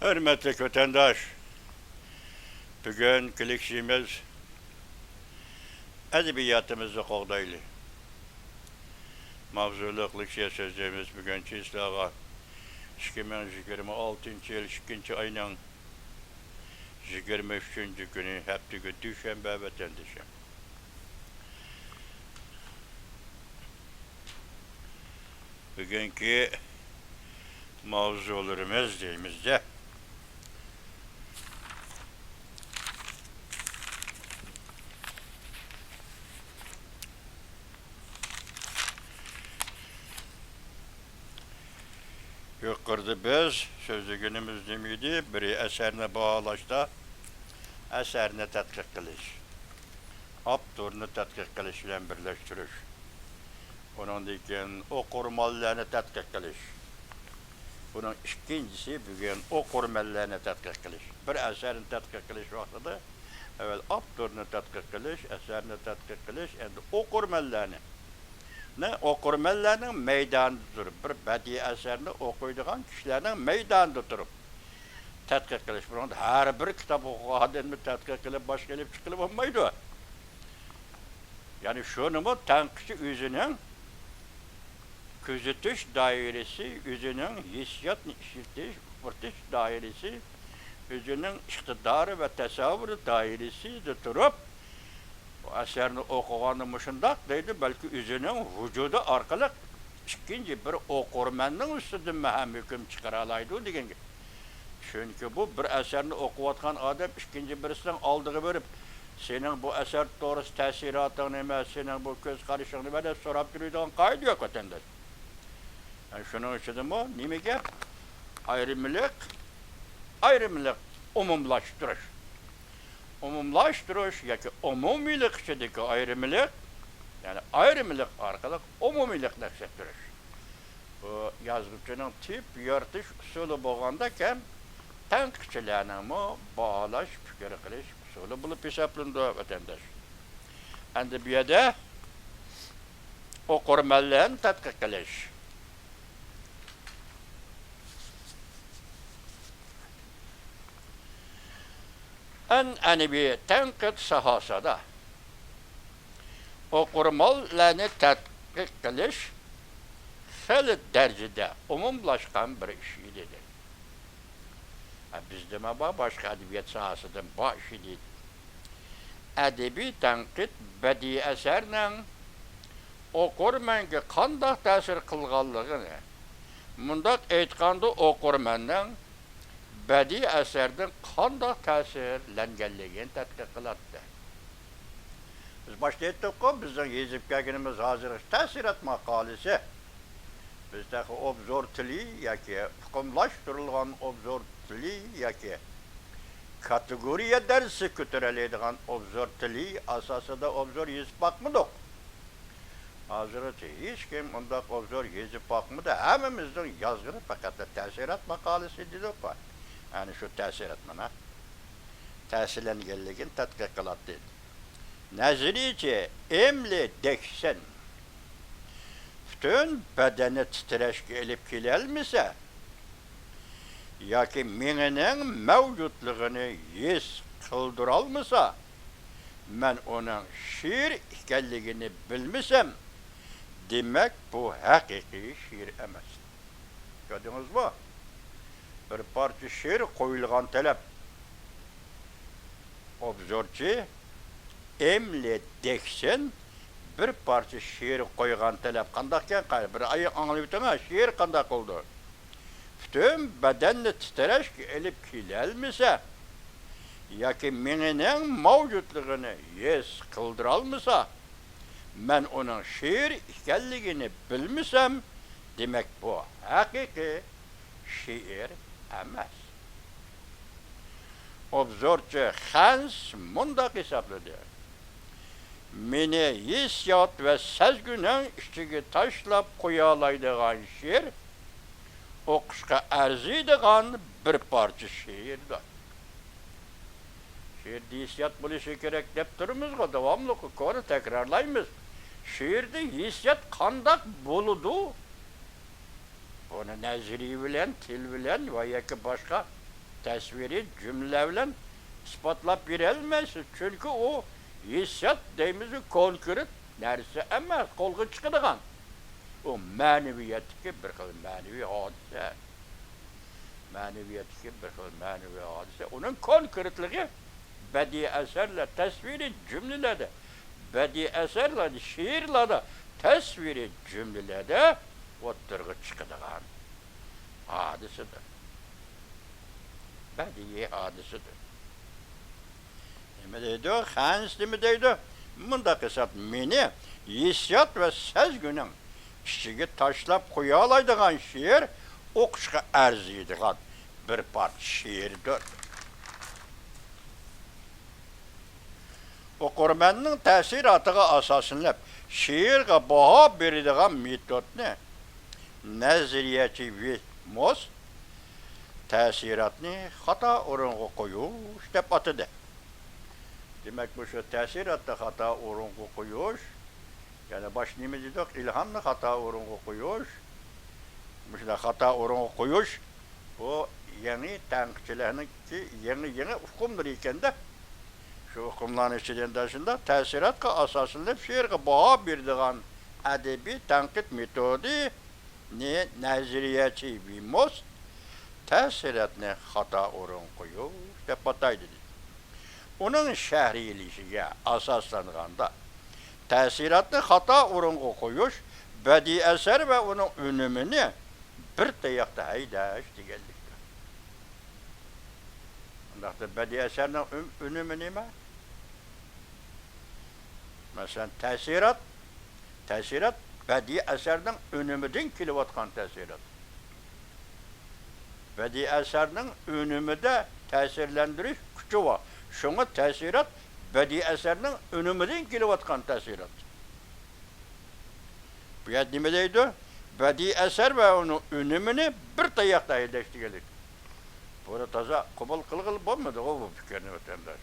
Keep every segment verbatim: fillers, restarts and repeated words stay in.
ھۆرمەتلىك ۋەتەنداش، بۈگۈنكى لېكسىيەمىز ئەدەبىياتىمىزنى قوغدايلى ماۋزۇلۇق لېكسىيە سۆزلىرىمىز بۈگۈن چىسلاغا ئىككى مىڭ يىگىرمە ئالتىنچى يىل ئىككىنچى ئاينىڭ يىگىرمە ئۈچىنچى كۈنى، ھەپتىگە دۈشەنبە ۋەتەندىشىم. بۈگۈنكى ماۋزۇلىرىمىز دەيمىز-دە. يۇقىرىدا بىز سۆزلىگىنىمىز نېمە ئىدى؟ بىرى ئەسەرنى باھالاشتا ئەسەرنى تەتقىق قىلىش، ئاپتورنى تەتقىق قىلىش بىلەن بىرلەشتۈرۈش. ئۇنىڭدىن كېيىن ئوقۇرمەنلەرنى تەتقىق قىلىش. بۇنىڭ ئىككىنچىسى بۈگۈن ئوقۇرمەنلەرنى تەتقىق قىلىش. بىر ئەسەرنى تەتقىق قىلىش ۋاقتىدا ئەۋۋەل ئاپتورنى تەتقىق قىلىش، ئەسەرنى تەتقىق قىلىش، ئەمدى ئوقۇرمەنلەرنى. نە، ئوقۇرمەنلەرنىڭ مەيدانىدا تۇرۇپ، بىر بەدىئىي ئەسەرنى ئوقۇيدىغان كىشىلەرنىڭ مەيدانىدا تۇرۇپ تەتقىق قىلىش. بۇنىڭدا ھەر بىر كىتاب ئوقۇغان ئادەمنى تەتقىق قىلىپ، باشقا ئېلىپ چىققىلى بولمايدۇ. يەنى شۇنىمۇ تەنقىدچى ئۆزىنىڭ كۆزىتىش دائىرىسى، ئۆزىنىڭ ھېسسىياتنى ئىشلىتىش، ئۇقتۇرۇش دائىرىسى، ئۆزىنىڭ ئىقتىدارى ۋە تەسەۋۋۇرى دائىرىسىدە تۇرۇپ، بۇ ئەسەرنى ئوقۇغاندا مۇشۇنداق دەيدۇ، بەلكى ئۆزىنىڭ ۋۇجۇدى ئارقىلىق ئىككىنچى بىر ئوقۇرمەننىڭ ئۈستىدىنمۇ ھەم ھۆكۈم چىقىرالايدۇ دېگەن گەپ. چۈنكى بۇ بىر ئەسەرنى ئوقۇۋاتقان ئادەم ئىككىنچى بىرسىنىڭ ئالدىغا بېرىپ، سېنىڭ بۇ ئەسەر توغرىسىدا تەسىراتىڭ نېمە، سېنىڭ بۇ كۆز قارىشىڭ نېمە دەپ سوراپ يۈرىدىغان قائىدە يوق ۋەتەنداش. يەنى شۇنىڭ ئىچىدىمۇ نېمە گەپ؟ ئايرىملىق، ئايرىملىق ئومۇملاشتۇرۇش. ئومۇملاشتۇرۇش ياكى ئومۇمىيلىق ئىچىدىكى ئايرىملىق، يەنى ئايرىملىق ئارقىلىق ئومۇمىيلىقنى ئەكس ئەتتۈرۈش. بۇ يازغۇچىنىڭ تىپ يارىتىش ئۇسۇلى بولغاندەك ھەم تەنقىدچىلەرنىڭمۇ باھالاش، پىكىر قىلىش ئۇسۇلى بولۇپ ھېسابلىنىدۇ، ۋەتەنداش. ئەمدى بۇ يەردە ئوقۇرمەنلەرنى تەتقىق قىلىش. ئەنئەنىۋى تەنقىد ساھەسىدە ئوقۇرمەنلەرنى تەتقىق قىلىش خېلى دەرىجىدە ئومۇملاشقان بىر ئىش ئىدى. ھە، بىزدىمۇ بار، باشقا ئەدەبىيات ساھەسىدىمۇ بار ئىش ئىدى. ئەدەبىي تەنقىد بەدىئىي ئەسەرنىڭ ئوقۇرمەنگە قانداق تەسىر قىلغانلىقىنى، مۇنداق ئېيتقاندا، ئوقۇرمەننىڭ بەدىئىي ئەسەردىن قانداق تەسىرلەنگەنلىكىنى تەتقىق قىلاتتى. بىز باشتا ئېيتتۇققۇ، بىزنىڭ يېزىپ كەلگىنىمىز ھازىرقى تەسىرات ماقالىسى. بىز تېخى ئوبزور تىلى ياكى ئۇقۇملاشتۇرۇلغان ئوبزور تىلى ياكى كاتېگورىيە دەرىجىسى كۆتۈرەلەيدىغان ئوبزور تىلى ئاساسىدا ئوبزور يېزىپ باقمىدۇق. ھازىرغىچە ھېچكىم ئۇنداق ئوبزور يېزىپ باقمىدى. ھەممىمىزنىڭ يازغىنى پەقەتلا تەسىرات ماقالىسى دېدۇق. ئەنە شۇ تەسىرات مانا. تەسىرلەنگەنلىكىنى تەتقىق قىلاتتى. نەزەرىيچى ئېمىلى دېكسون پۈتۈن بەدەننى تىترەشكە ئېلىپ كېلەلمىسە ياكى مېڭىنىڭ مەۋجۇتلۇقىنى ھېس قىلدۇرالمىسا، مەن ئۇنىڭ شېئىر ئىكەنلىكىنى بىلمىسەم، دېمەك، بۇ ھەقىقىي شېئىر ئەمەس. كۆردىڭىزمۇ؟ بىر پارچە شېئىر قويۇلغان تەلەپ. ئوبزورچى ئېمىلى دېكسون بىر پارچە شېئىر قويغان تەلەپ قانداقكەن؟ قارا، بىر ئايا ئاڭلىۋېتىڭ ھە، شېئىر قانداق بولىدۇ؟ پۈتۈن بەدەننى تىترەشكە ئېلىپ كېلەلمىسە ياكى مېڭىنىڭ مەۋجۇتلۇقىنى ھېس قىلدۇرالمىسا، مەن ئۇنىڭ شېئىر ئىكەنلىكىنى بىلمىسەم، دېمەك، بۇ ھەقىقىي شېئىر ئەمەس. ئوبزورچى خەنس مۇنداق ھېسابلىدى: مېنى ھېسسىيات ۋە سەزگۈنىڭ ئىچىگە تاشلاپ قويالايدىغان شېئىر ئوقۇشقا ئەرزىيدىغان بىر پارچە شېئىردۇر. شېئىردە ھېسسىيات بولۇشى كېرەك دەپ تۇرىمىزغۇ، داۋاملىق كونا تەكرارلايمىز. شېئىردە ھېسسىيات قانداق بولىدۇ؟ بۇنى نەزەرىيە بىلەن، تىل بىلەن ۋە ياكى باشقا تەسۋىرىي جۈملىلەر بىلەن ئىسپاتلاپ بېرەلمەيسىز، چۈنكى ئۇ ھېسسىيات دەيمىزۇ، كونكرېت نەرسە ئەمەس، قولغا چىقىدىغان. ئۇ مەنىۋىيەتتىكى بىر خىل مەنىۋى ھادىسە. مەنىۋىيەتتىكى بىر خىل مەنىۋى ھادىسە. ئۇنىڭ كونكرېتلىقى بەدىئىي ئەسەرلەر، تەسۋىرىي جۈملىلەردە، بەدىئىي ئەسەرلەردە، شېئىرلاردا، تەسۋىرىي جۈملىلەردە ئوتتۇرىغا چىقىدىغان ھادىسىدۇر. بەدىئىي ھادىسىدۇر. نېمە دەيدۇ؟ خەنس نېمە دەيدۇ؟ مۇنداق قىلساق، مېنى ھېسسىيات ۋە سەزگۈنىڭ ئىچىگە تاشلاپ قويالايدىغان شېئىر ئوقۇشقا ئەرزىيدىغان بىر پارچە شېئىردۇر. ئوقۇرمەننىڭ تەسىراتىغا ئاساسلىنىپ، شېئىرغا باھا بېرىدىغان مېتودنى نەزەرىيەچى ۋىموس تەسىراتنى خاتا ئورۇنغا قويۇش دەپ ئاتىدى. دېمەك، مۇشۇ تەسىراتنى خاتا ئورۇنغا قويۇش، يەنى باش نېمە دېدۇق؟ ئىلھامنى خاتا ئورۇنغا قويۇش، مۇشۇنداق خاتا ئورۇنغا قويۇش، بۇ يېڭى تەنقىدچىلەرنىڭكى يېڭى، يېڭى ئۇقۇملىرى ئىكەندە. شۇ ئۇقۇملارنىڭ ئىچىدىن شۇنداق تەسىراتقا ئاساسلىنىپ شېئىرغا باھا بېرىدىغان ئەدەبىي تەنقىد مېتودىنى نەزەرىيەچى ۋىموس تەسىراتنى خاتا ئورۇنغا قويۇش دەپ ئاتايدۇ، دېدى. ئۇنىڭ شەرھلىشىگە ئاساسلانغاندا، تەسىراتنى خاتا ئورۇنغا قويۇش بەدىئىي ئەسەر ۋە ئۇنىڭ ئۈنۈمىنى بىر تاياقتا ھەيدەش دېگەنلىكتۇر. ئۇنداقتا بەدىئىي ئەسەرنىڭ ئۈن-، ئۈنۈمى نېمە؟ مەسىلەن، تەسىرات، تەسىرات بەدىئىي ئەسەرنىڭ ئۈنۈمىدىن كېلىۋاتقان تەسىرات. بەدىئىي ئەسەرنىڭ ئۈنۈمىدە تەسىرلەندۈرۈش كۈچى بار. شۇڭا تەسىرات بەدىئىي ئەسەرنىڭ ئۈنۈمىدىن كېلىۋاتقان تەسىرات. بۇ يەردە نېمە دەيدۇ؟ بەدىئىي ئەسەر ۋە ئۇنىڭ ئۈنۈمىنى بىر تاياقتا ھەيدەش دېگەنلىك. بۇنى تازا قوبۇل قىلغىلى بولمىدىغۇ بۇ پىكىرنى، ۋەتەنداش.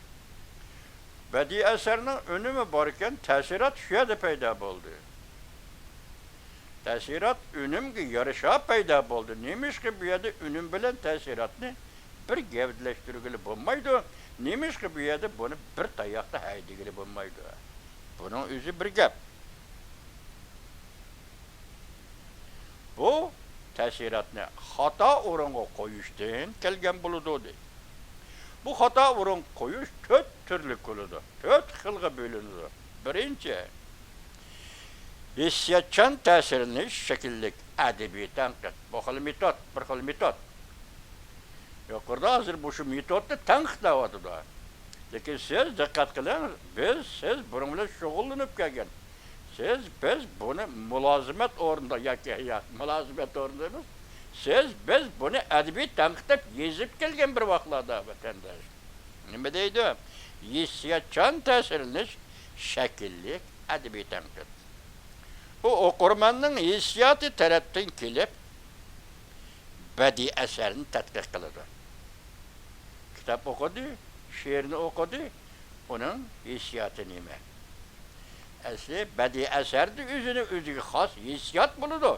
بەدىئىي ئەسەرنىڭ ئۈنۈمى باركەن، تەسىرات شۇ يەردە پەيدا بولدى. تەسىرات ئۈنۈمگە يارىشا پەيدا بولدى. نېمىشقا بۇ يەردە ئۈنۈم بىلەن تەسىراتنى بىر گەۋدىلەشتۈرگىلى بولمايدۇ؟ نېمىشقا بۇ يەردە بۇنى بىر تاياقتا ھەيدىگىلى بولمايدۇ؟ بۇنىڭ ئۆزى بىر گەپ. بۇ تەسىراتنى خاتا ئورۇنغا قويۇشتىن كەلگەن بولىدۇ، دەيدۇ. بۇ خاتا ئورۇنغا قويۇش تۆت تۈرلۈك بولىدۇ، تۆت خىلغا بۆلۈنىدۇ. بىرىنچى، ھېسسىياتچان تەسىرلىنىش شەكىللىك ئەدەبىي تەنقىد. بۇ خىل مېتود، بىر خىل مېتود. يۇقىرىدا ھازىر مۇشۇ مېتودنى تەنقىدلەۋاتىدۇ. لېكىن سىز دىققەت قىلىڭ، بىز، سىز بۇنىڭ بىلەن شۇغۇللىنىپ كەلگەن. سىز، بىز بۇنى مۇلازىمەت ئورنىدا ياكى، يا، مۇلازىمەت ئورنىدا ئەمەس. سىز، بىز بۇنى ئەدەبىي تەنقىد دەپ يېزىپ كەلگەن بىر ۋاقىتلاردا، ۋەتەنداش. نېمە دەيدۇ؟ ھېسسىياتچان تەسىرلىنىش شەكىللىك ئەدەبىي تەنقىد. ئۇ ئوقۇرمەننىڭ ھېسسىياتى تەرەپتىن كېلىپ، بەدىئىي ئەسەرنى تەتقىق قىلىدۇ. كىتاب ئوقۇدى، شېئىرنى ئوقۇدى، ئۇنىڭ ھېسسىياتى نېمە؟ ئەسلى بەدىئىي ئەسەردە ئۆزىنىڭ ئۆزىگە خاس ھېسسىيات بولىدۇ.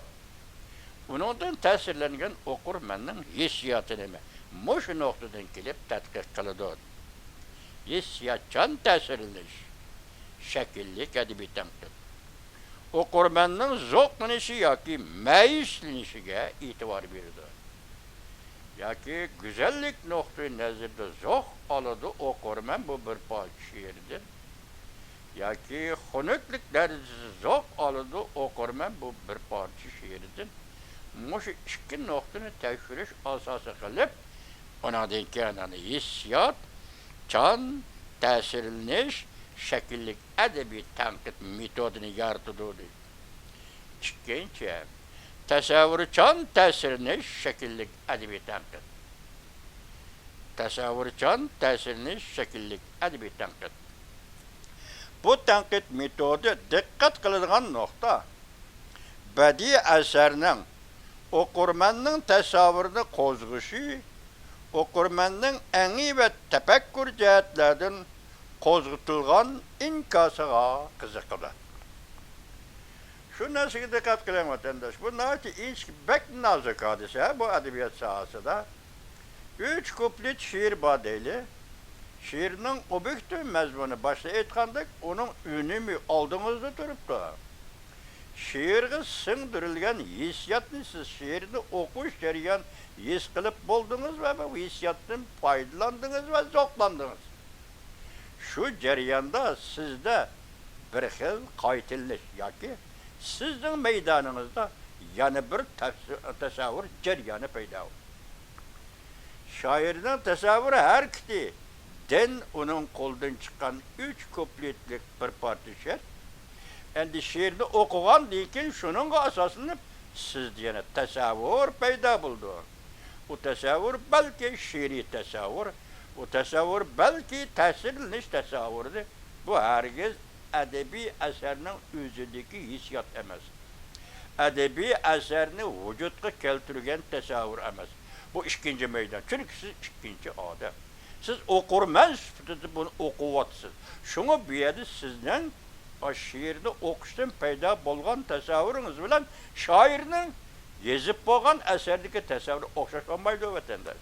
ئۇنىڭدىن تەسىرلەنگەن ئوقۇرمەننىڭ ھېسسىياتى نېمە؟ مۇشۇ نۇقتىدىن كېلىپ تەتقىق قىلىدۇ. ھېسسىياتچان تەسىرلىنىش شەكىللىك ئەدەبىي تەنقىد. ئوقۇرمەننىڭ زوقلىنىشى ياكى مەيۈسلىنىشىگە ئېتىبار بېرىدۇ. ياكى گۈزەللىك نۇقتىئى نەزىرىدە زوق ئالىدۇ ئوقۇرمەن بۇ بىر پارچە شېئىردىن. ياكى خۇنۈكلۈك دەرىجىسىدە زوق ئالىدۇ ئوقۇرمەن بۇ بىر پارچە شېئىردىن. مۇشۇ ئىككى نۇقتىنى تەكشۈرۈش ئاساسى قىلىپ، ئۇنىڭدىن كېيىن ئانا ھېسسىيات، چان، تەسىرلىنىش شەكىللىك ئەدەبىي تەنقىد مېتودىنى يارىتىدۇ، دەيدۇ. ئىككىنچى، تەسەۋۋۇرچان تەسىرلىنىش شەكىللىك ئەدەبىي تەنقىد. تەسەۋۋۇرچان تەسىرلىنىش شەكىللىك ئەدەبىي تەنقىد. بۇ تەنقىد مېتودى دىققەت قىلىدىغان نۇقتا، بەدىئىي ئەسەرنىڭ ئوقۇرمەننىڭ تەسەۋۋۇرىنى قوزغىشى، ئوقۇرمەننىڭ ئەڭىي ۋە تەپەككۇر جەھەتلەردىن قوزغىتىلغان ئىنكاسىغا قىزىقىدۇ. شۇ نەرسىگە دىققەت قىلىڭ، ۋەتەنداش. بۇ ناھايىتى ئىنچىكە، بەك نازۇك ھادىسە بۇ ئەدەبىيات ساھەسىدە. ئۈچ كۇپلېت شېئىر بار دەيلى. شېئىرنىڭ ئوبيېكتىپ مەزمۇنى، باشتا ئېيتقاندەك، ئۇنىڭ ئۈنۈمى ئالدىڭىزدا تۇرۇپتۇ. شېئىرغا سىڭدۈرۈلگەن ھېسسىياتنى سىز شېئىرنى ئوقۇش جەريان ھېس قىلىپ بولدىڭىز ۋە بۇ ھېسسىياتتىن پايدىلاندىڭىز ۋە زوقلاندىڭىز. شۇ جەرياندا سىزدە بىر خىل قايتىلىنىش ياكى سىزنىڭ مەيدانىڭىزدا يەنە بىر تەپسى-، تەسەۋۋۇر جەريانى پەيدا بولدى. شائىرنىڭ تەسەۋۋۇر ھەرىكىتى دىن ئۇنىڭ قولىدىن چىققان ئۈچ كۇپلېتلىق بىر پارچە شېئىر. ئەمدى شېئىرنى ئوقۇغاندىن كېيىن شۇنىڭغا ئاساسلىنىپ سىزدە يەنە تەسەۋۋۇر پەيدا بولىدۇ. ئۇ تەسەۋۋۇر بەلكى شېئىرىي تەسەۋۋۇر، ئۇ تەسەۋۋۇر بەلكى تەسىرلىنىش تەسەۋۋۇرىدۇر. بۇ ھەرگىز ئەدەبىي ئەسەرنىڭ ئۆزىدىكى ھېسسىيات ئەمەس. ئەدەبىي ئەسەرنى ۋۇجۇدقا كەلتۈرگەن تەسەۋۋۇر ئەمەس. بۇ ئىككىنچى مەيدان. چۈنكى سىز ئىككىنچى ئادەم. سىز ئوقۇرمەن سۈپىتىدە بۇنى ئوقۇۋاتىسىز. شۇڭا بۇ يەردە سىزنىڭ شېئىرنى ئوقۇشتىن پەيدا بولغان تەسەۋۋۇرىڭىز بىلەن شائىرنىڭ يېزىپ بولغان ئەسەردىكى تەسەۋۋۇرى ئوخشاش بولمايدۇ، ۋەتەنداش.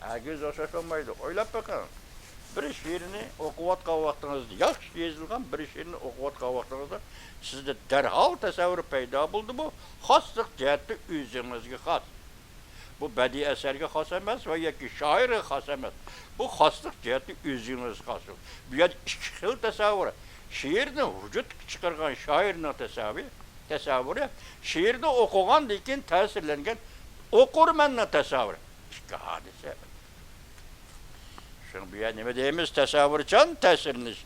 ھەرگىز ئوخشاش بولمايدۇ. ئويلاپ بېقىڭ. بىر شېئىرنى ئوقۇۋاتقان ۋاقتىڭىزدا، ياخشى يېزىلغان بىر شېئىرنى ئوقۇۋاتقان ۋاقتىڭىزدا سىزدە دەرھال تەسەۋۋۇر پەيدا بولىدۇ. بۇ خاسلىق جەھەتتە ئۆزىڭىزگە خاس. بۇ بەدىئىي ئەسەرگە خاس ئەمەس ۋە ياكى شائىرغا خاس ئەمەس. بۇ خاسلىق جەھەتتە ئۆزىڭىزگە خاس. بۇ يەردە ئىككى خىل تەسەۋۋۇر. شېئىرنى ۋۇجۇدقا چىقارغان شائىرنىڭ تەسەۋۋۇرى، تەسەۋۋۇرى، شېئىرنى ئوقۇغاندىن كېيىن تەسىرلەنگەن ئوقۇرمەننىڭ تەسەۋۋۇرى. ئىككى ھادىسە. شۇڭا بۇ يەردە نېمە دەيمىز؟ تەسەۋۋۇرچان تەسىرلىنىش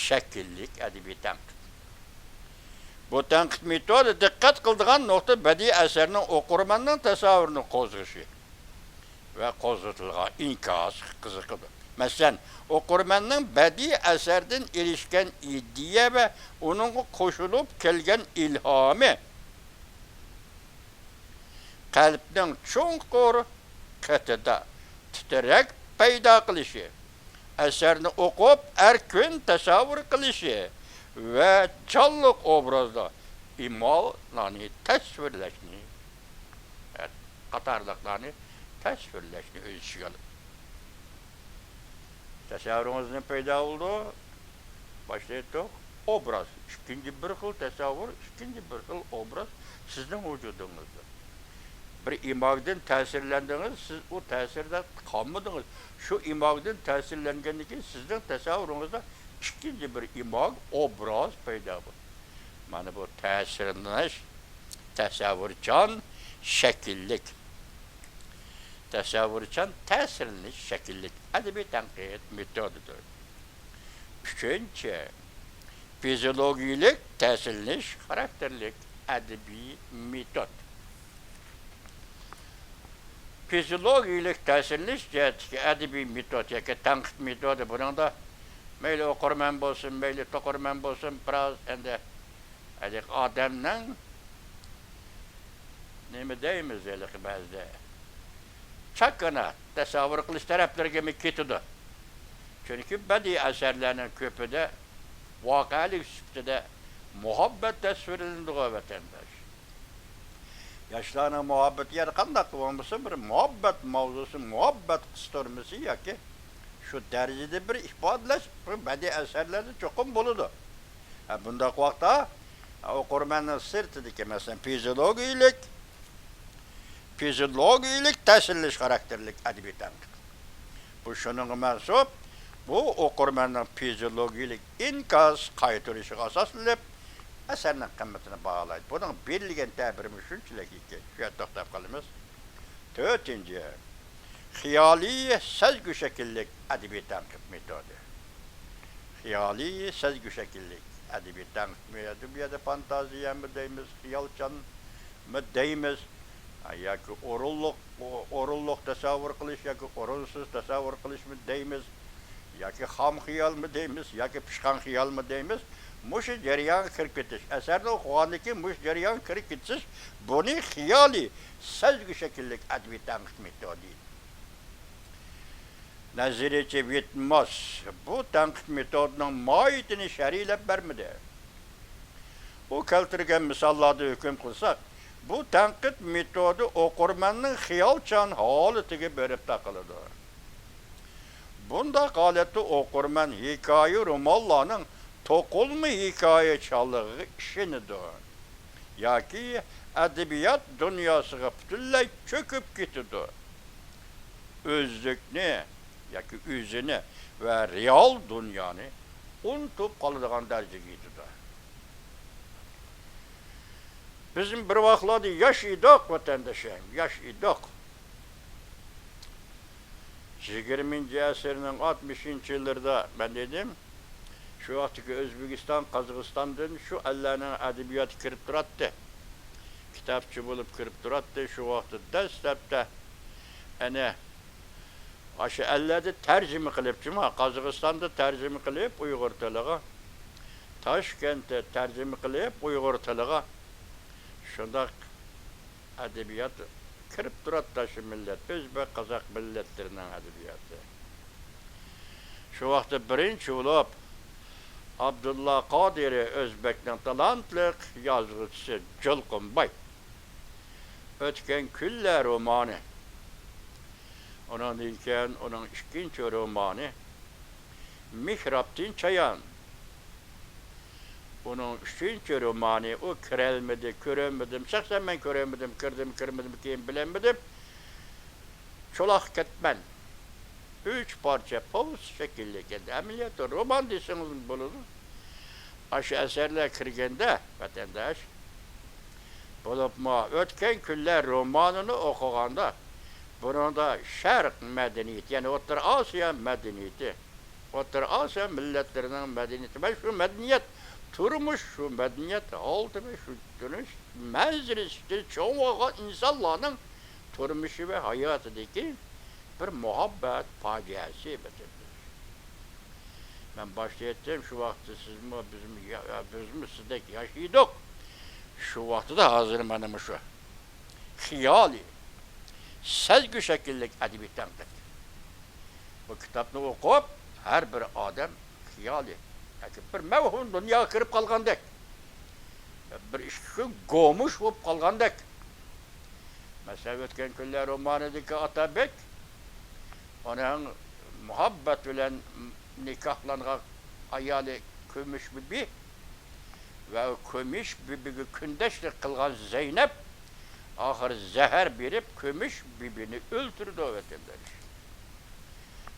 شەكىللىك ئەدەبىي تەنقىد. بۇ تەنقىد مېتودى دىققەت قىلىدىغان نۇقتا بەدىئىي ئەسەرنىڭ ئوقۇرمەننىڭ تەسەۋۋۇرىنى قوزغىشى ۋە قوزغىتىلغان ئىنكاسقا قىزىقىدۇ. مەسىلەن، ئوقۇرمەننىڭ بەدىئىي ئەسەردىن ئېرىشكەن ئىدىيە ۋە ئۇنىڭغا قوشۇلۇپ كەلگەن ئىلھامى، قەلبنىڭ چوڭقۇر قېتىدا تىترەك پەيدا قىلىشى، ئەسەرنى ئوقۇپ ئەركىن تەسەۋۋۇر قىلىشى ۋە جانلىق ئوبرازدا ئىمالارنى تەسۋىرلەشنى قاتارلىقلارنى تەسۋىرلەشنى ئۆز ئىچىگە ئالىدۇ. تەسەۋۋۇرىڭىزنى پەيدا بولىدۇ. باشتا ئېيتتۇق، ئوبراز. ئىككىنچى بىر خىل تەسەۋۋۇر، ئىككىنچى بىر خىل ئوبراز سىزنىڭ ۋۇجۇدىڭىزدا. بىر ئىماگدىن تەسىرلەندىڭىز، سىز ئۇ تەسىردە قالمىدىڭىز. شۇ ئىماگدىن تەسىرلەنگەندىن كېيىن سىزنىڭ تەسەۋۋۇرىڭىزدا ئىككىنچى بىر ئىماگ، ئوبراز پەيدا بولدى. مانا بۇ تەسىرلىنىش، تەسەۋۋۇرچان شەكىللىك. تەسەۋۋۇرچان تەسىرلىنىش شەكىللىك ئەدەبىي تەنقىد مېتودىدۇر. ئۈچىنچى، فىزىئولوگىيىلىك تەسىرلىنىش خاراكتېرلىك ئەدەبىي مېتود. فىزىئولوگىيىلىك تەسىرلىنىش جەھەتتىكى ئەدەبىي مېتود ياكى تەنقىد مېتودى بۇنىڭدا مەيلى ئوقۇرمەن بولسۇن، مەيلى توقۇرمەن بولسۇن، بىراز ئەندى ھېلىقى ئادەمنىڭ نېمە دەيمىز، ھېلىقى بەزىدە چاكىنا تەسەۋۋۇر قىلىش تەرەپلىرىگىمۇ كېتىدۇ. چۈنكى بەدىئىي ئەسەرلەرنىڭ كۆپىدە ۋەقەلىك سۈپىتىدە مۇھەببەت تەسۋىرلىنىدىغۇ، ۋەتەنداش. ياشلارنىڭ مۇھەببىتى يەنە قانداق بولمىسۇن، بىر مۇھەببەت ماۋزۇسى، مۇھەببەت قىستۇرمىسى ياكى شۇ دەرىجىدە بىر ئىپادىلەش بۇ بەدىئىي ئەسەرلەردە چوقۇم بولىدۇ. ھە، بۇنداق ۋاقىتتا ئوقۇرمەننىڭ سىرتىدىكى، مەسىلەن، فىزىئولوگىيىلىك، فىزىئولوگىيىلىك تەسىرلىنىش خاراكتېرلىك ئەدەبىي تەنقىد. بۇ شۇنىڭغا مەنسۇپ، بۇ ئوقۇرمەننىڭ فىزىئولوگىيىلىك ئىنكاس قايتۇرۇشىغا ئاساسلىنىپ، ئەسەرنىڭ قىممىتىنى باھالايدۇ. بۇنىڭ بېرىلگەن تەبىرىمۇ شۇنچىلىك ئىكەن، شۇ يەردە توختاپ قالىمىز. تۆتىنچى، خىيالىي سەزگۈ شەكىللىك ئەدەبىي تەنقىد مېتودى. خىيالىي سەزگۈ شەكىللىك ئەدەبىي تەنقىد مېتودى. بۇ يەردە فانتازىيەمۇ دەيمىز، خىيالچانمۇ دەيمىز، ياكى ئورۇنلۇق، ئورۇنلۇق تەسەۋۋۇر قىلىش ياكى ئورۇنسىز تەسەۋۋۇر قىلىشمۇ دەيمىز، ياكى خام خىيالمۇ دەيمىز، ياكى پىشقان خىيالمۇ دەيمىز. مۇشۇ جەريانغا كىرىپ كېتىش، ئەسەرنى ئوقۇغاندىن كېيىن مۇشۇ جەريانغا كىرىپ كېتىش، بۇنى خىيالىي سەزگۈ شەكىللىك ئەدەبىي تەنقىد مېتودى. نەزەرىيچى ۋىتماس بۇ تەنقىد مېتودىنىڭ ماھىيىتىنى شەرھلەپ بەرمىدى. ئۇ كەلتۈرگەن مىساللاردىن ھۆكۈم قىلساق، بۇ تەنقىد مېتودى ئوقۇرمەننىڭ خىيالچان ھالىتىگە بېرىپ تاقىلىدۇ. بۇنداق ھالەتتە ئوقۇرمەن ھېكايە رومانلارنىڭ توقۇلما ھېكايىچانلىقىغا ئىشىنىدۇ ياكى ئەدەبىيات دۇنياسىغا پۈتۈنلەي چۆكۈپ كېتىدۇ. ئۆزلۈكنى ياكى ئۆزىنى ۋە رېئال دۇنيانى ئۇنتۇپ قالىدىغان دەرىجىگە يېتىدۇ. بىزمۇ بىر ۋاقىتلاردا ياش ئىدۇق، ۋەتەنداشلار، ياش ئىدۇق. يىگىرمىنچى ئەسىرنىڭ ئاتمىشىنچى يىللىرىدا مەن دېدىم، شۇ ۋاقىتتىكى ئۆزبېكىستان، قازاقىستاندىن شۇ ئەللەرنىڭ ئەدەبىياتى كىرىپ تۇراتتى. كىتابچى بولۇپ كىرىپ تۇراتتى. شۇ ۋاقىتتا دەسلەپتە، ئەنە، ئاشۇ ئەللەردە تەرجىمە قىلىپ، جۇما، قازاقىستاندا تەرجىمە قىلىپ ئۇيغۇر تىلىغا، تاشكەنتتە تەرجىمە قىلىپ ئۇيغۇر تىلىغا، شۇنداق ئەدەبىيات كىرىپ تۇراتتى، شۇ مىللەت، ئۆزبەك، قازاق مىللەتلىرىنىڭ ئەدەبىياتى. شۇ ۋاقىتتا بىرىنچى بولۇپ ئابدۇللا قادىرى، ئۆزبەكنىڭ تالانتلىق يازغۇچىسى جۇلقۇنباي، ئۆتكەن كۈنلەر رومانى. ئۇنىڭدىن كېيىن ئۇنىڭ ئىككىنچى رومانى مېھرابتىن چايان. ئۇنىڭ ئۈچىنچى رومانى، ئۇ كىرەلمىدى، كۆرەلمىدىم. شەخسەن مەن كۆرەلمىدىم، كىردىم، كىرمىدىم، كېيىن بىلەلمىدىم. چولاق كەتمەن. ئۈچ پارچە پوۋېست شەكىللىكەن. ئەمەلىيەتتە رومان دېسىڭىزمۇ بولىدۇ. ئاشۇ ئەسەرلەر كىرگەندە، ۋەتەنداش، بولۇپمۇ ئۆتكەن كۈنلەر رومانىنى ئوقۇغاندا، بۇنىڭدا شەرق مەدەنىيىتى، يەنى ئوتتۇرا ئاسىيا مەدەنىيىتى، ئوتتۇرا ئاسىيا مىللەتلىرىنىڭ مەدەنىيىتى ۋە شۇ مەدەنىيەت تۇرمۇش، شۇ مەدەنىيەت ھالىتى ۋە شۇ تۇرمۇش مەنزىرىسى ئىچىدە چوڭ بولغان ئىنسانلارنىڭ تۇرمۇشى ۋە ھاياتىدىكى بىر مۇھەببەت پاجىئەسى، ۋەتەنداش. مەن باشتا ئېيتتىم، شۇ ۋاقىتتا سىزمۇ، بىزمۇ، يا-، يا-، بىزمۇ سىزدەك ياش ئىدۇق. شۇ ۋاقتىدا ھازىر مانا مۇشۇ خىيالىي، سەزگۈ شەكىللىك ئەدەبىي تەنقىد. بۇ كىتابنى ئوقۇپ، ھەر بىر ئادەم خىيالىي ياكى بىر مەۋھۇم دۇنياغا كىرىپ قالغاندەك، بىر ئىككى كۈن گومۇش بولۇپ قالغاندەك. مەسىلەن، ئۆتكەن كۈنلەر رومانىدىكى ئاتابېك، ئۇنىڭ مۇھەببەت بىلەن نىكاھلانغان ئايالى كۈمۈش بىبى ۋە كۈمۈش بىبىگە كۈندەشلىك قىلغان زەينەپ ئاخىر زەھەر بېرىپ، كۈمۈش بىبىنى ئۆلتۈرىدۇ، ۋەتەنداش.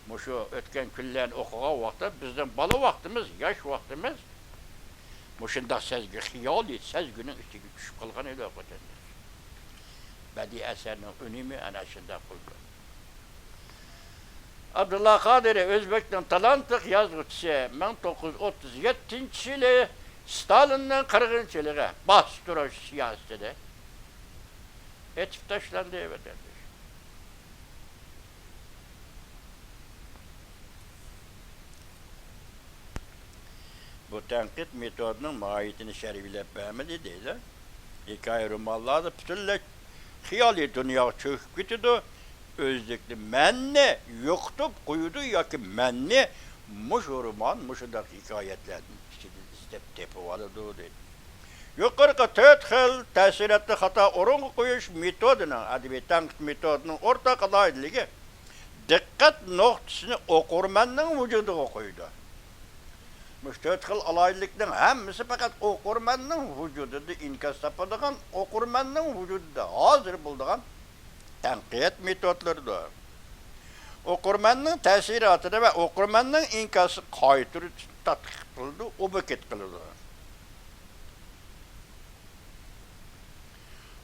مۇشۇ ئۆتكەن كۈنلەرنى ئوقۇغان ۋاقىتتا بىزنىڭ بالا ۋاقتىمىز، ياش ۋاقتىمىز مۇشۇنداق سەزگۈ، خىيالىي سەزگۈنىڭ ئىچىگە چۈشۈپ قالغان ئىدۇق، ۋەتەنداش. بەدىئىي ئەسەرنىڭ ئۈنۈمى ئەنە شۇنداق بولىدۇ. ئابدۇللا قادىرى، ئۆزبەكنىڭ تالانتلىق يازغۇچىسى، مىڭ توققۇز يۈز ئوتتۇز يەتتىنچى يىلى ستالىننىڭ قىرغىنچىلىقى، باستۇرۇش سىياسىتىدە ئېتىپ تاشلاندى، ۋەتەنداش. بۇ تەنقىد مېتودىنىڭ ماھىيىتىنى شەرھلەپ بەرمىدى دەيدۇ. ھېكايە رومانلاردا پۈتۈنلەي خىيالىي دۇنياغا چۆكۈپ كېتىدۇ. ئۆزلۈكنى، مەننى يوقىتىپ قويىدۇ ياكى مەننى مۇشۇ رومان، مۇشۇنداق ھېكايەتلەردىن ئىچىدىن ئىزدەپ تېپىۋالىدۇ دەيدۇ. يۇقىرىقى تۆت خىل تەسىراتنى خاتا ئورۇنغا قويۇش مېتودىنىڭ، ئەدەبىي تەنقىد مېتودىنىڭ ئورتاق ئالاھىدىلىكى، دىققەت نۇقتىسىنى ئوقۇرمەننىڭ ۋۇجۇدىغا قويىدۇ. مۇشۇ تۆت خىل ئالاھىدىلىكنىڭ ھەممىسى پەقەت ئوقۇرمەننىڭ ۋۇجۇدىدا ئىنكاس تاپىدىغان، ئوقۇرمەننىڭ ۋۇجۇدىدا ھازىر بولىدىغان تەنقىد مېتودلىرىدۇر. ئوقۇرمەننىڭ تەسىراتىنى ۋە ئوقۇرمەننىڭ ئىنكاسىنى قايتۇرۇش تەتقىق قىلىدۇ، ئوبيېكت قىلىدۇ.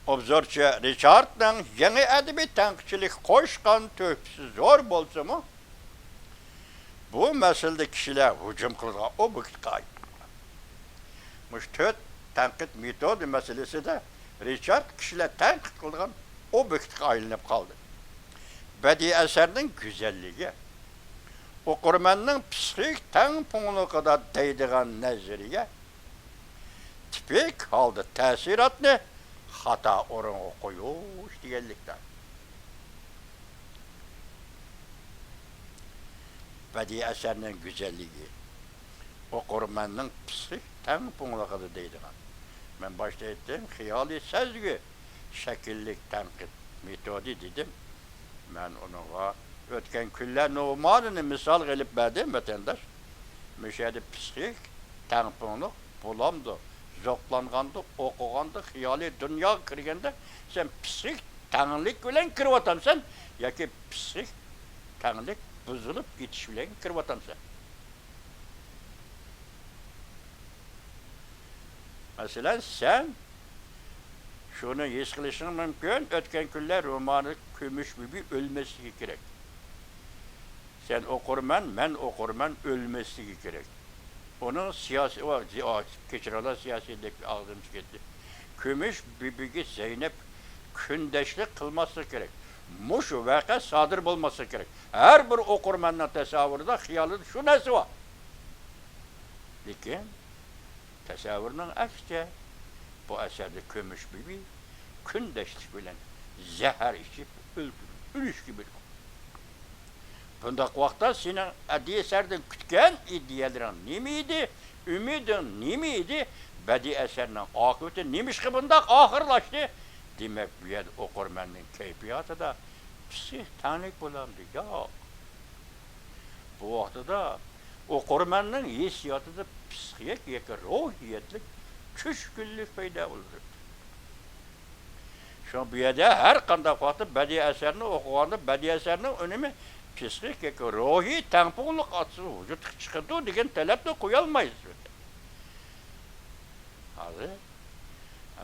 ئوبزورچى رىچاردنىڭ يېڭى ئەدەبىي تەنقىدچىلىككە قوشقان تۆھپىسى زور بولسىمۇ، بۇ مەسىلىدە كىشىلەر ھۇجۇم قىلىدىغان ئوبيېكتقا ئايلىنىدۇ. مۇشۇ تۆت تەنقىد مېتودى مەسىلىسىدە رىچارد كىشىلەر تەنقىد قىلىدىغان ئوبيېكتقا ئايلىنىپ قالدى. بەدىئىي ئەسەرنىڭ گۈزەللىكى، ئوقۇرمەننىڭ پىسخىك تەڭپۇڭلۇقىدا دەيدىغان نەزەرىيە، تىپىك ھالدا تەسىراتنى خاتا ئورۇنغا قويۇش دېگەنلىكتۇر. بەدىئىي ئەسەرنىڭ گۈزەللىكى، ئوقۇرمەننىڭ پىسخىك تەڭپۇڭلۇقىدا دەيدىغان. مەن باشتا ئېيتتىم، خىيالىي سەزگۈ، شەكىللىك تەنقىد مېتودى دېدىم. مەن ئۇنىڭغا ئۆتكەن كۈنلەر رومانىنى مىسالغا ئېلىپ بەردىم، ۋەتەنداش. مۇشۇ يەردە پسىخىك تەڭپۇڭلۇق بولامدۇ؟ زوقلانغاندا، ئوقۇغاندا، خىيالىي دۇنياغا كىرگەندە سەن پسىخىك تەڭلىك بىلەن كىرىۋاتامسەن ياكى پسىخىك تەڭلىك بۇزۇلۇپ كېتىش بىلەن كىرىۋاتامسەن؟ مەسىلەن، سەن شۇنى ھېس قىلىشىڭ مۇمكىن، ئۆتكەن كۈنلەر رومانى كۈمۈش بۈبى ئۆلمەسلىكى كېرەك. سەن ئوقۇرمەن، مەن ئوقۇرمەن ئۆلمەسلىكى كېرەك. ئۇنىڭ سىياسىي، ئۇ، زى-، ئا، كەچۈرۈڭلار، سىياسىيلىك ئاغزىم چىقىپ كەتتى. كۈمۈش بۈبىگە زەينەپ كۈندەشلىك قىلماسلىقى كېرەك. مۇشۇ ۋەقە سادىر بولماسلىقى كېرەك. ھەر بىر ئوقۇرمەننىڭ تەسەۋۋۇرىدا، خىيالىدا شۇ نەرسە بار. لېكىن تەسەۋۋۇرنىڭ ئەكسىچە، بۇ ئەسەردە كۈمۈش بۈبى كۈندەشلىك بىلەن زەھەر ئىچىپ ئۆلتۈرۈلدى، ئۆلۈشكە بېرىلدى. بۇنداق ۋاقىتتا سېنىڭ ئەدىبىي ئەسەردىن كۈتكەن ئىدىيەلىرىڭ نېمە ئىدى؟ ئۈمىدىڭ نېمە ئىدى؟ بەدىئىي ئەسەرنىڭ ئاقىۋىتى نېمىشقا بۇنداق ئاخىرلاشتى؟ دېمەك، بۇ يەردە ئوقۇرمەننىڭ كەيپىياتىدا پسىخىك تەڭلىك بولامدۇ؟ ياق. بۇ ۋاقتىدا ئوقۇرمەننىڭ ھېسسىياتىدا پسىخىك ياكى روھىيەتلىك چۈشكۈنلۈك پەيدا بولىدۇ. شۇڭا بۇ يەردە ھەر قانداق ۋاقىتتا بەدىئىي ئەسەرنى ئوقۇغاندا، بەدىئىي ئەسەرنىڭ ئۈنۈمى پسىخىك ياكى روھىي تەڭپۇڭلۇق ئاستىدا ۋۇجۇدقا چىقىدۇ دېگەن تەلەپنى قويالمايسىز. ھازىر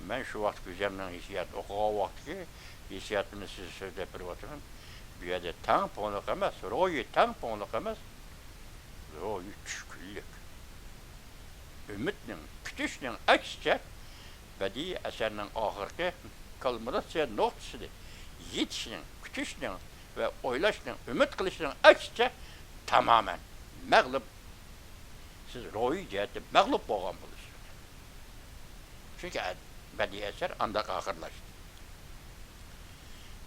مەن شۇ ۋاقىت كۆزەمنىڭ ھېسسىيات، ئوقۇغان ۋاقتىكى ھېسسىياتىمنى سىزگە سۆزلەپ بېرىۋاتىمەن. بۇ يەردە تەڭپۇڭلۇق ئەمەس، روھىي تەڭپۇڭلۇق ئەمەس، روھىي چۈشكۈنلۈك. ئۈمىدنىڭ، كۈتۈشنىڭ ئەكسىچە، بەدىئىي ئەسەرنىڭ ئاخىرقى كۇلمىناتسىيە نۇقتىسىدە يېتىشنىڭ، كۈتۈشنىڭ ۋە ئويلاشنىڭ، ئۈمىد قىلىشنىڭ ئەكسىچە تامامەن مەغلۇپ. سىز روھىي جەھەتتە مەغلۇپ بولغان بولىسىز. چۈنكى ئە-، بەدىئىي ئەسەر ئانداق ئاخىرلاشتى.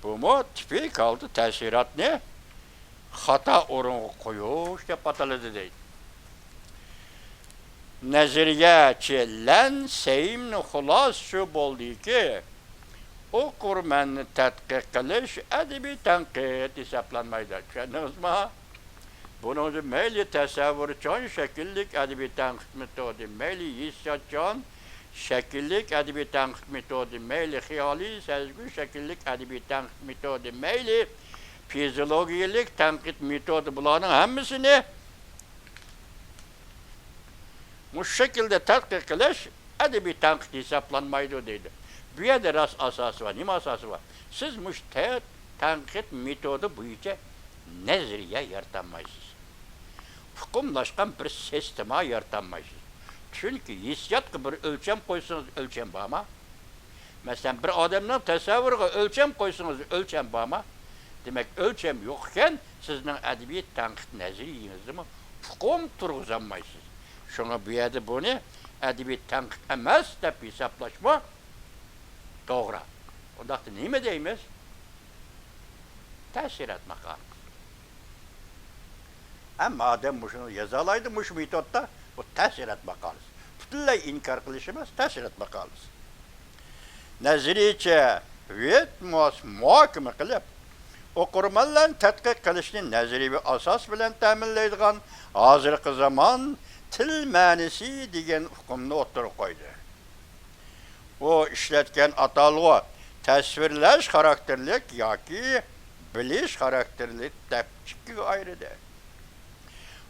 بۇمۇ تىپىك ھالدا تەسىراتنى خاتا ئورۇنغا قويۇش دەپ ئاتىلىدۇ دەيدۇ. نەزەرىيەچىلەن سەيىمنى خۇلاسىسى شۇ بولدىكى، ئوقۇرمەننى تەتقىق قىلىش ئەدەبىي تەنقىد ھېسابلانمايدۇ. چۈشەندىڭىزمۇ؟ بۇنىڭ ئۈچۈن مەيلى تەسەۋۋۇرچان شەكىللىك ئەدەبىي تەنقىد مېتودى، مەيلى ھېسسىياتچان شەكىللىك ئەدەبىي تەنقىد مېتودى، مەيلى خىيالىي سەزگۈ شەكىللىك ئەدەبىي تەنقىد مېتودى، مەيلى فىزىئولوگىيەلىك تەنقىد مېتودى، بۇلارنىڭ ھەممىسىنى مۇشۇ شەكىلدە تەتقىق قىلىش ئەدەبىي تەنقىد ھېسابلانمايدۇ دەيدۇ. بۇ يەردە راست ئاساسى بار. نېمە ئاساسى بار؟ سىز مۇشۇ تە-، تەنقىد مېتودى بويىچە نەزەرىيە يارىتالمايسىز. ئۇقۇملاشقان بىر سىستېما يارىتالمايسىز. چۈنكى ھېسسىياتقا بىر ئۆلچەم قويسىڭىز، ئۆلچەم بارما؟ مەسىلەن، بىر ئادەمنىڭ تەسەۋۋۇرىغا ئۆلچەم قويسىڭىز، ئۆلچەم بارما؟ دېمەك، ئۆلچەم يوق ئىكەن، سىزنىڭ ئەدەبىي تەنقىد نەزەرىيىڭىزدىمۇ ئۇقۇم تۇرغۇزالمايسىز. شۇڭا بۇ يەردە بۇنى ئەدەبىي تەنقىد ئەمەس دەپ ھېسابلاشمۇ توغرا. ئۇنداقتا نېمە دەيمىز؟ تەسىرات ماقالىسى. ھەممە ئادەم مۇشۇنى يازالايدۇ، مۇشۇ مېتودتا. بۇ تەسىرات ماقالىسى. پۈتۈنلەي ئىنكار قىلىش ئەمەس، تەسىرات ماقالىسى. نەزەرىيچە ۋىتموس مۇھاكىمە قىلىپ، ئوقۇرمەنلەرنى تەتقىق قىلىشنى نەزەرىيەۋى ئاساس بىلەن تەمىنلەيدىغان ھازىرقى زامان تىل مەنىسى دېگەن ئۇقۇمنى ئوتتۇرىغا قويدى. ئۇ ئىشلەتكەن ئاتالغۇ تەسۋىرلەش خاراكتېرلىك ياكى بىلىش خاراكتېرلىك دەپ ئىككىگە ئايرىدى.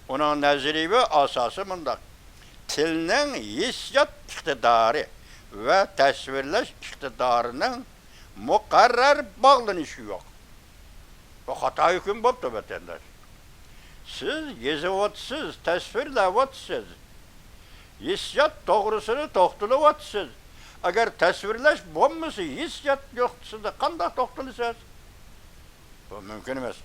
ئۇنىڭ نەزەرىيەۋى ئاساسى مۇنداق: تىلنىڭ ھېسسىيات ئىقتىدارى ۋە تەسۋىرلەش ئىقتىدارىنىڭ مۇقەررەر باغلىنىشى يوق. بۇ خاتا ھۆكۈم بوپتۇ، ۋەتەنداش. سىز يېزىۋاتىسىز، تەسۋىرلەۋاتىسىز. ھېسسىيات توغرىسىدا توختىلىۋاتىسىز. ئەگەر تەسۋىرلەش بولمىسا، ھېسسىيات نۇقتىسىدا قانداق توختىلىسىز؟ بۇ مۇمكىن ئەمەس.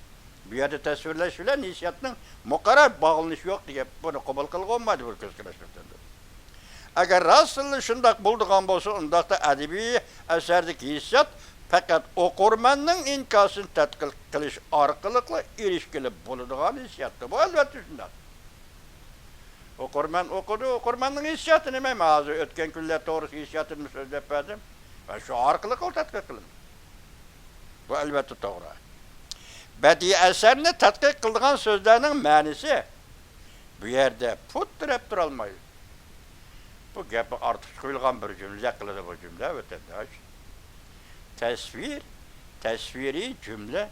بۇ يەردە تەسۋىرلەش بىلەن ھېسسىياتنىڭ مۇقەررەر باغلىنىشى يوق دېگەن، بۇنى قوبۇل قىلغىلى بولمايدۇ، بۇ كۆز قاراشنى. ئەگەر راستلا شۇنداق بولىدىغان بولسا، ئۇنداقتا ئەدەبىي ئەسەردىكى ھېسسىيات پەقەت ئوقۇرمەننىڭ ئىنكاسىنى تەتقىق قىلىش ئارقىلىقلا ئېرىشكىلى بولىدىغان ھېسسىياتتۇ. بۇ ئەلۋەتتە شۇنداق. ئوقۇرمەن ئوقۇدى، ئوقۇرمەننىڭ ھېسسىياتى نېمە؟ مەن ھازىر ئۆتكەن كۈنلەر توغرىسىدا ھېسسىياتىمنى سۆزلەپ بەردىم. شۇ ئارقىلىق تەتقىق قىلىنىدۇ. بۇ ئەلۋەتتە توغرا. بەدىئىي ئەسەرنى تەتقىق قىلىدىغان سۆزلەرنىڭ مەنىسى بۇ يەردە پۇت تىرەپ تۇرالمايدۇ. بۇ گەپنى ئارتۇقچە قويۇلغان بىر جۈملىدەك قىلىدۇ بۇ جۈملە، ۋەتەنداش. تەسۋىر، تەسۋىرىي جۈملە،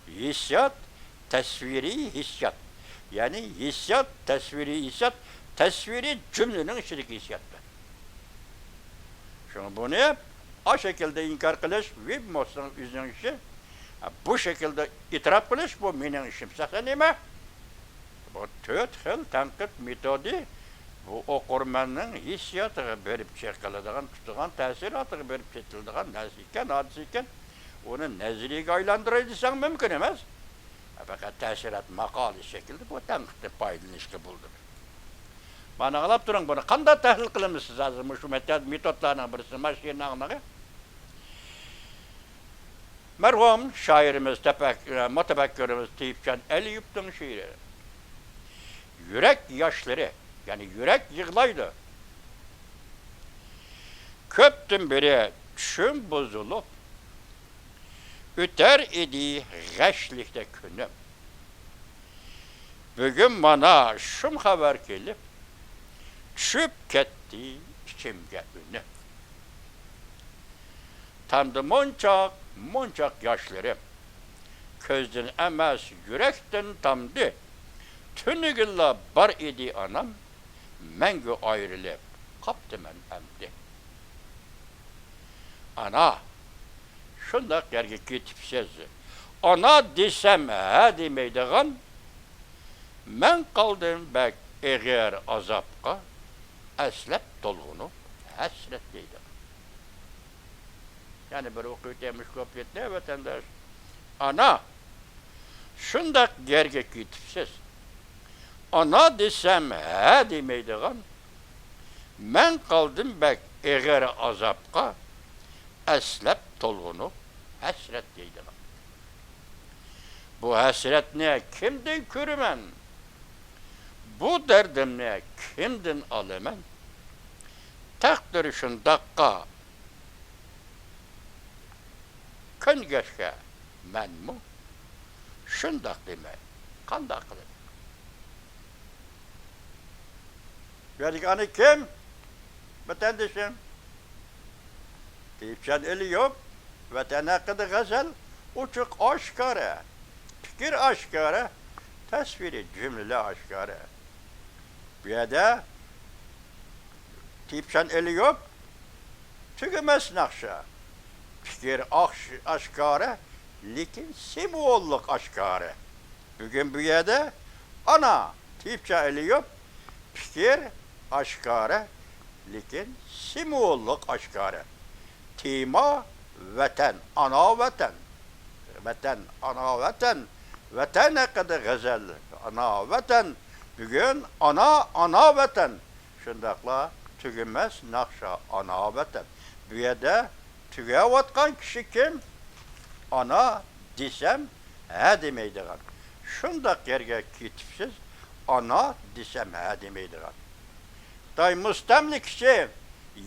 ھېسسىيات، تەسۋىرىي ھېسسىيات. يەنى ھېسسىيات، تەسۋىرىي ھېسسىيات، تەسۋىرىي جۈملىنىڭ ئىچىدىكى ھېسسىياتتۇر. شۇڭا بۇنى ئا شەكىلدە ئىنكار قىلىش ۋىب موسنىڭ ئۆزىنىڭ ئىشى، بۇ شەكىلدە ئېتىراپ قىلىش بۇ مېنىڭ ئىشىم. سەن نېمە؟ بۇ تۆت خىل تەنقىد مېتودى بۇ ئوقۇرمەننىڭ ھېسسىياتىغا بېرىپ چېقىلىدىغان، تۇتىدىغان تەسىراتىغا بېرىپ چېتىلىدىغان نەرسە ئىكەن، ھادىسە ئىكەن. ئۇنى نەزەرىيەگە ئايلاندۇراي دېسەڭ مۇمكىن ئەمەس. پەقەت تەسىرات ماقالە شەكلىدە بۇ تەنقىدتىن پايدىلىنىشقا بولىدۇ. مانا ئاڭلاپ تۇرۇڭ، بۇنى قانداق تەھلىل قىلىمىز سىز ھازىر مۇشۇ مېتود-، مېتودلارنىڭ بىرسىنى، مانا شېئىرنى ئاڭلاڭ. مەرھۇم شائىرىمىز، تەپەك-، مۇتەپەككۇرىمىز تېيىپجان ئەلىيېۋنىڭ شېئىرى. يۈرەك ياشلىرى، يەنى يۈرەك يىغلايدۇ. كۆپتىن بېرى چۈشۈم بۇزۇلۇپ، ئۆتەر ئىدى غەشلىكتە كۈنۈم. بۈگۈن مانا شۇم خەۋەر كېلىپ، چۈشۈپ كەتتى ئىچىمگە ئۈنۈم. تامدى مونچاق، مونچاق ياشلىرىم. كۆزدىن ئەمەس، يۈرەكتىن تامدى. تۈنۈگۈنلا بار ئىدى ئانام، مەڭگۈ ئايرىلىپ قاپتىمەن ئەمدى. ئانا، شۇنداق يەرگە كېتىپسىز. ئانا دېسەم ھە دېمەيدىغان، مەن قالدىم بەك ئېغىر ئازابقا، ئەسلەپ تولغىنىپ ھەسرەت دەيدىغان. يەنە بىر ئوقۇۋېتەي مۇشۇ كۇپلېتنى، ۋەتەنداش. ئانا، شۇنداق يەرگە كېتىپسىز. ئانا دېسەم ھە دېمەيدىغان، مەن قالدىم بەك ئېغىر ئازابقا، ئەسلەپ تولغىنىپ ھەسرەت دەيدىغان. بۇ ھەسرەتنى كىمدىن كۆرىمەن؟ بۇ دەردىمنى كىمدىن ئالىمەن؟ تەقدىر شۇنداققا كۆنگەچكە مەنمۇ شۇنداق دېمەي قانداق قىلىمەن؟ بۇ يەردىكى ئانا كىم؟ ۋەتەندىشىم. تېيىپجان ئەلىيېۋ، ۋەتەن ھەققىدە غەزەل، ئوچۇق ئاشكارا، پىكىر ئاشكارا، تەسۋىرىي جۈملىلەر ئاشكارا. بۇ يەردە تېيىپجان ئەلىيېۋ، تۈگىمەس ناخشا، پىكىر ئاش-، ئاشكارا، لېكىن سىمۋوللۇق ئاشكارا. بۈگۈن بۇ يەردە ئانا، تېيىپجان ئەلىيېۋ، پىكىر ئاشكارا، لېكىن سىمۋوللۇق ئاشكارا. تېما ۋەتەن، ئانا ۋەتەن. ۋەتەن، ئانا ۋەتەن. ۋەتەن ھەققىدە غەزەل، ئانا ۋەتەن. بۈگۈن ئانا، ئانا ۋەتەن. شۇنداقلا تۈگىمەس ناخشا، ئانا ۋەتەن. بۇ يەردە تۈگەۋاتقان كىشى كىم؟ ئانا دېسەم ھە دېمەيدىغان. شۇنداق يەرگە كېتىپسىز، ئانا دېسەم ھە دېمەيدىغان. خىتاي مۇستەملىكىچى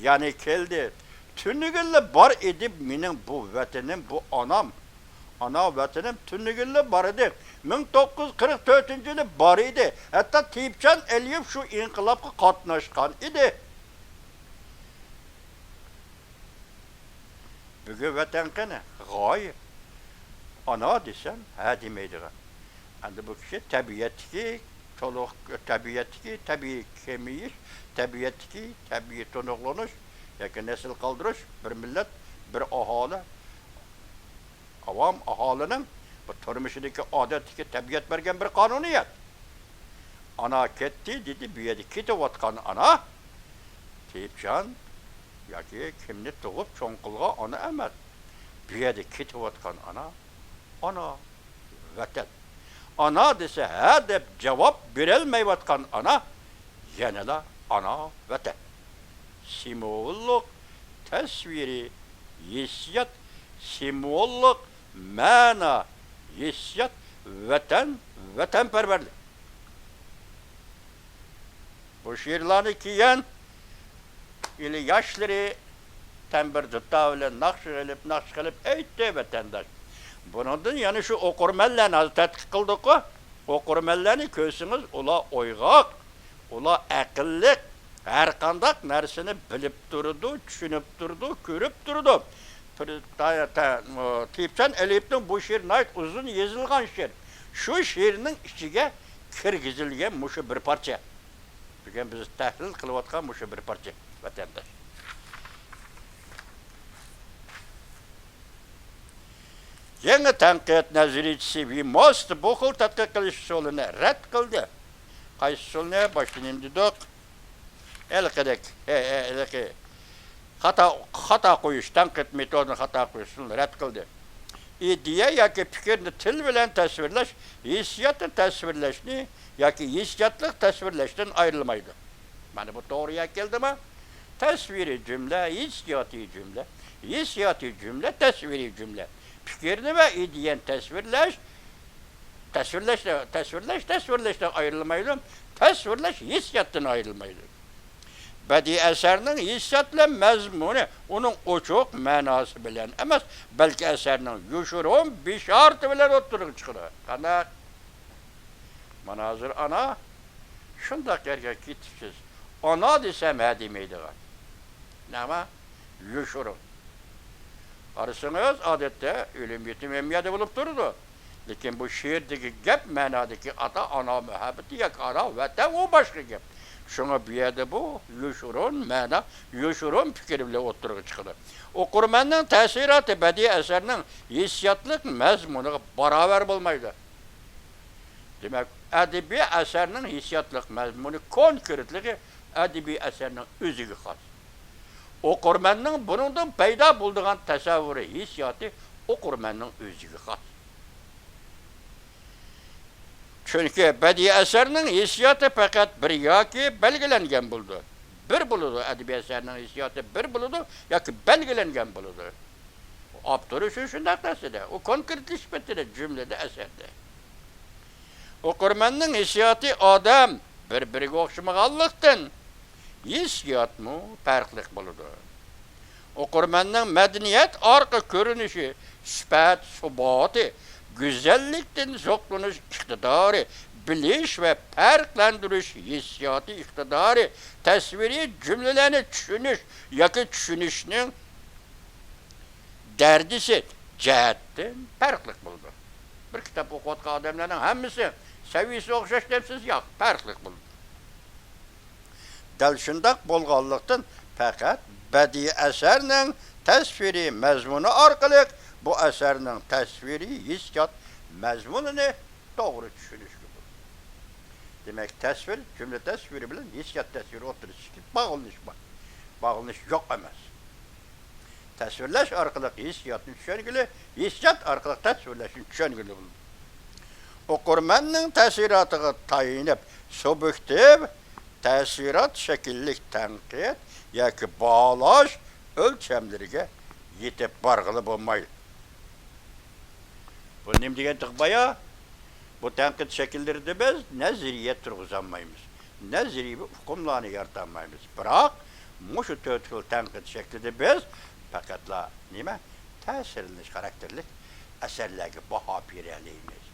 يەنە كەلدى. تۈنۈگۈنلا بار ئىدى مېنىڭ بۇ ۋەتىنىم، بۇ ئانام. ئانا ۋەتىنىم تۈنۈگۈنلا بار ئىدى. مىڭ توققۇز يۈز قىرىق تۆتىنچى يىلى بار ئىدى. ھەتتا تېيىپجان ئەلىيېۋ شۇ ئىنقىلابقا قاتناشقان ئىدى. بۈگۈن ۋەتەن قېنى؟ غايىب. ئانا دېسەم، ھە دېمەيدىغان. ئەمدى بۇ كىشى تەبىئەتتىكى تولۇق، تەبىئەتتىكى تەبىئىي كېمىيىش، تەبىئەتتىكى تەبىئىي تونۇقلىنىش ياكى نەسىل قالدۇرۇش، بىر مىللەت، بىر ئاھالە، ئاۋام ئاھالىنىڭ بۇ تۇرمۇشىدىكى ئادەتتىكى تەبىئەت بەرگەن بىر قانۇنىيەت. ئانا كەتتى دېدى، بۇ يەردە كېتىۋاتقان ئانا تېيىپجان ياكى كىمنى تۇغۇپ چوڭ قىلغان ئانا ئەمەس. بۇ يەردە كېتىۋاتقان ئانا، ئانا ۋەتەن. ئانا دېسە ھە دەپ جاۋاب بېرەلمەيۋاتقان ئانا يەنىلا ئانا ۋەتەن. سىمۋوللۇق تەسۋىرىي ھېسسىيات، سىمۋوللۇق مەنا ھېسسىيات، ۋەتەن، ۋەتەنپەرۋەرلىك. بۇ شېئىرلارنى كېيىن ئىلى ياشلىرى تەمبۇر دۇتار بىلەن ناخشا قىلىپ، ناخشا قىلىپ ئېيتتى ۋەتەنداش. بۇنىڭدىن يەنە شۇ ئوقۇرمەنلەرنى ھازىر تەتقىق قىلدۇققۇ، ئوقۇرمەنلەرنى كۆرسىڭىز، ئۇلار ئويغاق، ئۇلار ئەقىللىق، ھەرقانداق نەرسىنى بىلىپ تۇرىدۇ، چۈشىنىپ تۇرىدۇ، كۆرۈپ تۇرىدۇ. پىر-، تا-، تا-، تېيىپجان ئەلىيېۋنىڭ بۇ شېئىرى ناھايىتى ئۇزۇن يېزىلغان شېئىر. شۇ شېئىرنىڭ ئىچىگە كىرگۈزۈلگەن مۇشۇ بىر پارچە. بۈگۈن بىز تەھلىل قىلىۋاتقان مۇشۇ بىر پارچە، ۋەتەنداش. يېڭى تەنقىد نەزەرىيىچىسى ۋى موست بۇ خىل تەتقىق قىلىش ئۇسۇلىنى رەت قىلدى. قايسى ئۇسۇلنى؟ باشتا نېمە دېدۇق؟ ھېلىقىدەك، ھە، ھە، ھېلىقى خاتا، خاتا قويۇش، تەنقىد مېتودىنى خاتا قويۇش ئۇسۇلىنى رەت قىلدى. ئىدىيە ياكى پىكىرنى تىل بىلەن تەسۋىرلەش ھېسسىياتنى تەسۋىرلەشنى ياكى ھېسسىياتلىق تەسۋىرلەشتىن ئايرىلمايدۇ. مانا بۇ توغرا يەرگە كەلدىما؟ تەسۋىرىي جۈملە، ھېسسىياتىي جۈملە، ھېسسىياتىي جۈملە، تەسۋىرىي جۈملە. پىكىرنى ۋە ئىدىيەنى تەسۋىرلەش، تەسۋىرلەش، تەسۋىرلەش، تەسۋىرلەشتىن ئايرىلمايدۇ. تەسۋىرلەش ھېسسىياتتىن ئايرىلمايدۇ. بەدىئىي ئەسەرنىڭ ھېسسىيات بىلەن مەزمۇنى ئۇنىڭ ئوچۇق مەناسى بىلەن ئەمەس، بەلكى ئەسەرنىڭ يوشۇرۇن بېشارىتى بىلەن ئوتتۇرىغا چىقىدۇ. قانداق؟ مانا ھازىر ئانا شۇنداق يەرگە كېتىپسىز. ئانا دېسەم ھە دېمەيدىغان. نېمە؟ يوشۇرۇن. قارىسىڭىز، ئادەتتە ئۆلۈم يېتىم ھەممە يەردە بولۇپ تۇرىدۇ. لېكىن بۇ شېئىردىكى گەپ مەنادىكى ئاتا-ئانا مۇھەببىتى ياكى ئانا ۋەتەن، ئۇ باشقا گەپ. شۇڭا بۇ يەردە بۇ يوشۇرۇن مەنا، يوشۇرۇن پىكىر بىلەن ئوتتۇرىغا چىقىدۇ. ئوقۇرمەننىڭ تەسىراتى بەدىئىي ئەسەرنىڭ ھېسسىياتلىق مەزمۇنىغا باراۋەر بولمايدۇ. دېمەك، ئەدەبىي ئەسەرنىڭ ھېسسىياتلىق مەزمۇنى، كونكرېتلىقى ئەدەبىي ئەسەرنىڭ ئۆزىگە خاس. ئوقۇرمەننىڭ بۇنىڭدىن پەيدا بولىدىغان تەسەۋۋۇرى، ھېسسىياتى ئوقۇرمەننىڭ ئۆزىگە خاس. چۈنكى بەدىئىي ئەسەرنىڭ ھېسسىياتى پەقەت بىر ياكى بەلگىلەنگەن بولىدۇ. بىر بولىدۇ، ئەدەبىي ئەسەرنىڭ ھېسسىياتى بىر بولىدۇ ياكى بەلگىلەنگەن بولىدۇ. ئاپتور ئۈچۈن شۇنداق نەرسىدە، ئۇ كونكرېتلىشىپ كېتىدۇ جۈملىدە، ئەسەردە. ئوقۇرمەننىڭ ھېسسىياتى ئادەم بىر-بىرىگە ئوخشىمىغانلىقتىن، ھېسسىياتمۇ پەرقلىق بولىدۇ. ئوقۇرمەننىڭ مەدەنىيەت ئارقا كۆرۈنۈشى، سۈپەت سۇپاتى، گۈزەللىكتىن زوقلىنىش ئىقتىدارى، بىلىش ۋە پەرقلەندۈرۈش ھېسسىياتى ئىقتىدارى، تەسۋىرىي جۈملىلەرنى چۈشىنىش ياكى چۈشىنىشنىڭ دەرىجىسى جەھەتتىن پەرقلىق بولىدۇ. بىر كىتاب ئوقۇۋاتقان ئادەملەرنىڭ ھەممىسى سەۋىيەسى ئوخشاش دەمسىز؟ ياق، پەرقلىق بولىدۇ. دەل شۇنداق بولغانلىقتىن، پەقەت بەدىئىي ئەسەرنىڭ تەسۋىرىي مەزمۇنى ئارقىلىق بۇ ئەسەرنىڭ تەسۋىرىي ھېسسىيات مەزمۇنىنى توغرا چۈشىنىشكە بولىدۇ. دېمەك، تەسۋىر، جۈملە تەسۋىرى بىلەن ھېسسىيات تەسۋىرى ئوتتۇرىسىدىكى باغلىنىش بار. باغلىنىش يوق ئەمەس. تەسۋىرلەش ئارقىلىق ھېسسىياتنى چۈشەنگىلى، ھېسسىيات ئارقىلىق تەسۋىرلەشنى چۈشەنگىلى بولىدۇ. ئوقۇرمەننىڭ تەسىراتىغا تايىنىپ، سۇبيېكتىپ تەسىرات شەكىللىك تەنقىد ياكى باھالاش ئۆلچەملىرىگە يېتىپ بارغىلى بولمايدۇ. بۇ نېمە دېگەنتۇق بايا؟ بۇ تەنقىد شەكىللىرىدە بىز نەزەرىيە تۇرغۇزالمايمىز. نەزەرىيەۋى ئۇقۇملارنى يارىتالمايمىز. بىراق، مۇشۇ تۆت خىل تەنقىد شەكلىدە بىز پەقەتلا نېمە؟ تەسىرلىنىش خاراكتېرلىك ئەسەرلەرگە باھا بېرەلەيمىز.